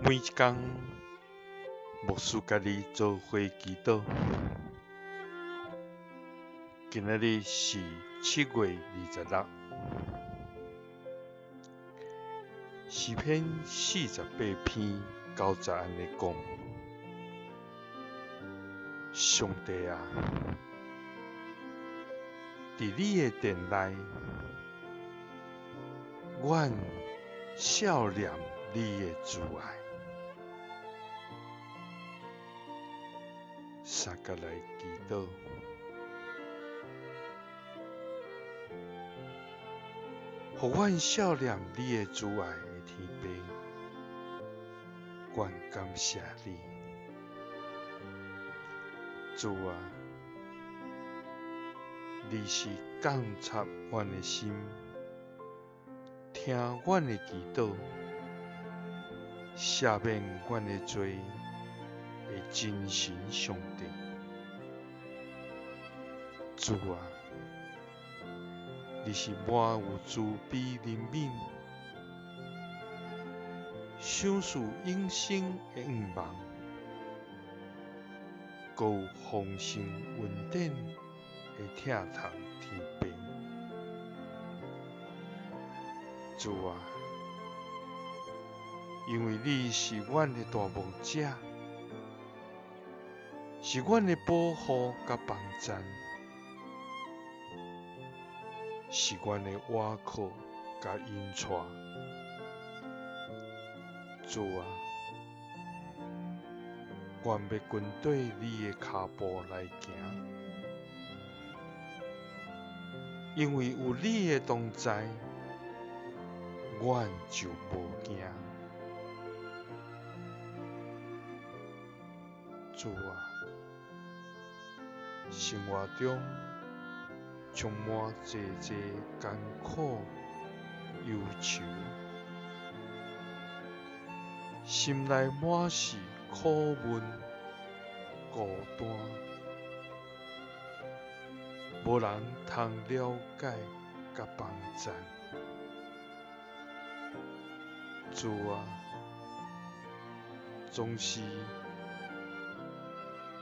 每一工，牧師佮你做伙祈禱。今仔日是7月26，詩篇48篇9節按呢講：上帝啊，佇你的殿內，阮數念你的慈愛。相佮來祈禱，予阮數念你的慈愛的天父，阮感謝你，主啊，你是鑒察阮的心，聽阮的祈禱，赦免阮的罪的真神上帝。主啊，你是滿有慈悲憐憫、賞賜永生的願望，閣有豐盛恩典的疼痛天父。主啊，因為你是阮的大牧者，是阮的保護佮幫贊，是阮的倚靠佮引帶。主啊，阮欲跟綴你的跤步來行，因為有你的同在，阮就無驚。主啊，生活中充滿濟濟艱苦憂愁，心內滿是苦悶孤單，無人通了解佮幫贊。主啊，總是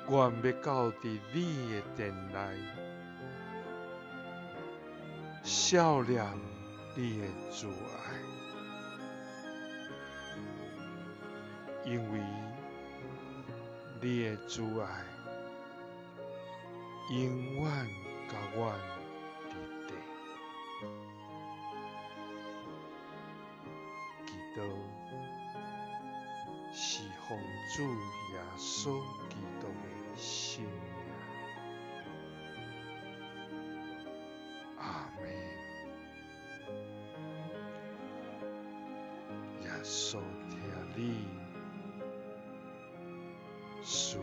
阮欲到佇你的殿內，數念你的慈愛，因為你的慈愛永遠共阮佇綴。祈禱是奉主耶穌基督的聖名。阿們。耶穌疼你，賜福。